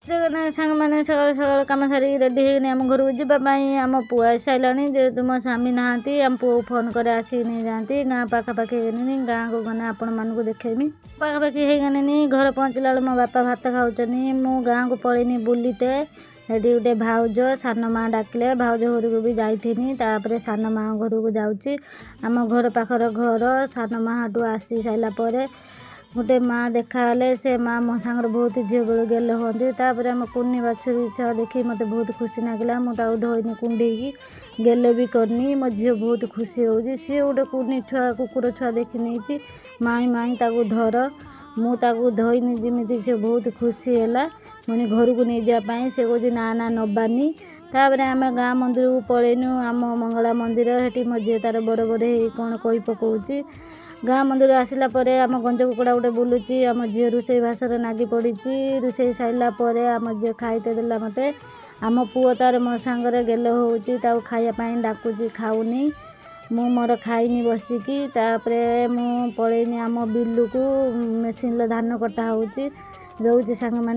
ସାଙ୍ଗମାନେ ସକାଳୁ ସକାଳୁ କାମ ସାରିକି ରେଡ଼ି ହେଇଗନି ଆମ ଘରକୁ ଯିବା ପାଇଁ। ଆମ ପୁଅ ଆସିସାରିଲାଣି। ଯେହେତୁ ମୋ ସ୍ୱାମୀ ନାହାନ୍ତି, ଆମ ପୁଅକୁ ଫୋନ୍ କରେ, ଆସିକି ନେଇଯାଆନ୍ତି। ଗାଁ ପାଖାପାଖି ହେଇଗଲିଣି। ଗାଁକୁ ଗଲେ ଆପଣମାନଙ୍କୁ ଦେଖେଇମି। ପାଖାପାଖି ହେଇଗଲିଣି। ଘରେ ପହଞ୍ଚିଲା ବେଳକୁ ମୋ ବାପା ଭାତ ଖାଉଛନ୍ତି। ମୁଁ ଗାଁକୁ ପଳେଇନି ବୁଲିତେ। ସେଠି ଗୋଟେ ଭାଉଜ, ସାନ ମା ଡାକିଲେ, ଭାଉଜ ଘରକୁ ବି ଯାଇଥିନି। ତାପରେ ସାନ ମା ଘରକୁ ଯାଉଛି, ଆମ ଘର ପାଖର ଘର। ସାନ ମା ହାଟୁ ଆସି ସାରିଲା ପରେ ଗୋଟେ ମା ଦେଖାହେଲେ। ସେ ମା ମୋ ସାଙ୍ଗରେ ବହୁତ ଝିଅ ବେଳୁ ଗେଲ ହୁଅନ୍ତି। ତାପରେ ଆମ କୁନି ବାଛୁରୀ ଛୁଆ ଦେଖି ମୋତେ ବହୁତ ଖୁସି ଲାଗିଲା। ମୁଁ ତାକୁ ଧୋଇନି, କୁଣ୍ଡେଇକି ଗେଲ ବି କରିନି। ମୋ ଝିଅ ବହୁତ ଖୁସି ହେଉଛି। ସିଏ ଗୋଟେ କୁନି ଛୁଆ, କୁକୁର ଛୁଆ ଦେଖି ନେଇଛି, ମାଇଁ ମାଇଁ ତାକୁ ଧର। ମୁଁ ତାକୁ ଧୋଇନି ଯେମିତି, ସେ ବହୁତ ଖୁସି ହେଲା। ପୁଣି ଘରକୁ ନେଇଯିବା ପାଇଁ ସେ କହୁଛି, ନା ନା, ନେବାନି। ତାପରେ ଆମେ ଗାଁ ମନ୍ଦିରକୁ ପଳେଇନୁ, ଆମ ମଙ୍ଗଳା ମନ୍ଦିର। ସେଠି ମୋ ଝିଅ ତାର ବର ବର ହେଇ କ'ଣ କହି ପକଉଛି। ଗାଁ ମନ୍ଦିର ଆସିଲା ପରେ ଆମ ଗଞ୍ଜ କୁକୁଡ଼ା ଗୋଟେ ବୁଲୁଛି। ଆମ ଝିଅ ରୋଷେଇ ବାସରେ ନାଗି ପଡ଼ିଛି। ରୋଷେଇ ସାରିଲା ପରେ ଆମ ଝିଅ ଖାଇତେ ଦେଲା ମୋତେ। ଆମ ପୁଅ ତାର ମୋ ସାଙ୍ଗରେ ଗେଲ ହେଉଛି। ତାକୁ ଖାଇବା ପାଇଁ ଡାକୁଛି, ଖାଉନି। ମୁଁ ମୋର ଖାଇନି ବସିକି। ତାପରେ ମୁଁ ପଳେଇନି ଆମ ବିଲକୁ, ମେସିନ୍ରେ ଧାନ କଟା ହେଉଛି। ରହୁଛି ସାଙ୍ଗମାନେ।